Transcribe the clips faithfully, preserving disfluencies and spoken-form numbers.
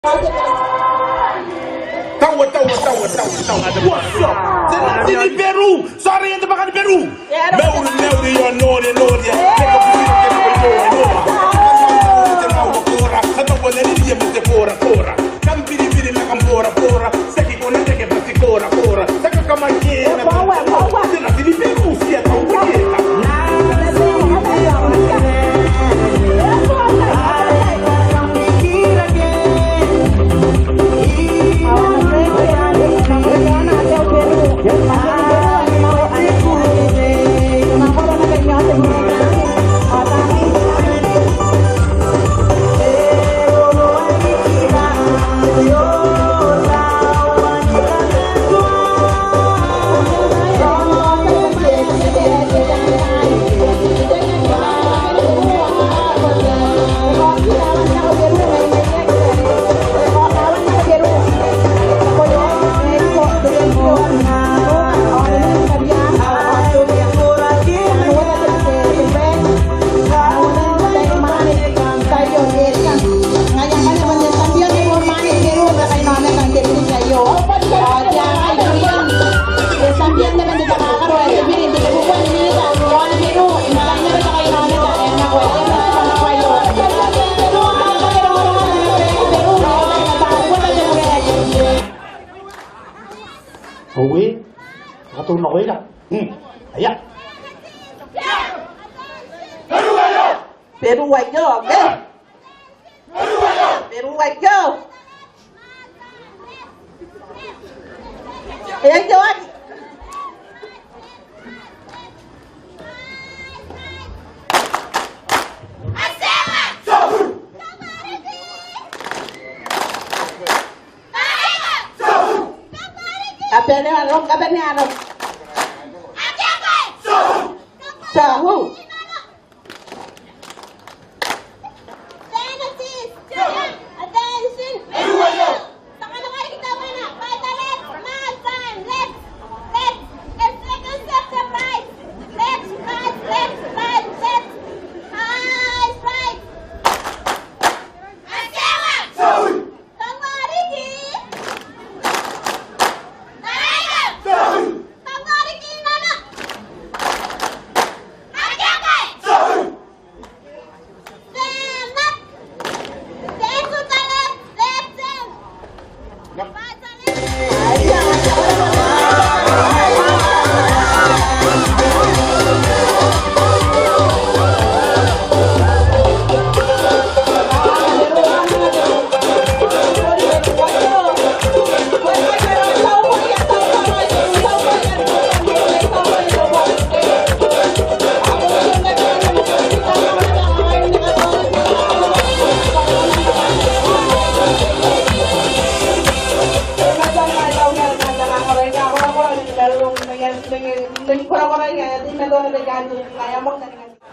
Tawa, tawa, tawa, tawa, tawa. What's up? Sira-ni Peru. Só rei de bakan Peru. Meuri, meuri, ó, noria, noria. Pega o filho que foi boa, boa. Kora, kora. Saki kona teke pasi kora, kora. Saka kama yena. Sira-ni Peru, sira-ni Peru. Oe, katu na oe la. Hmm. Aya. Peru wa yo, eh. Peru wa yo. Eh, yo. Kapene alo, kapene alo. Sahu. Attention. Attention.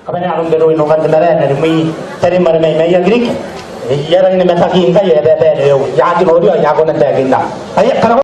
Kapene alo Peru ino kan temere ne mui teri mare me me ya Greek. Yara ni me taki inka ya bebe ya ki no ya ko na te kinda. Aya kara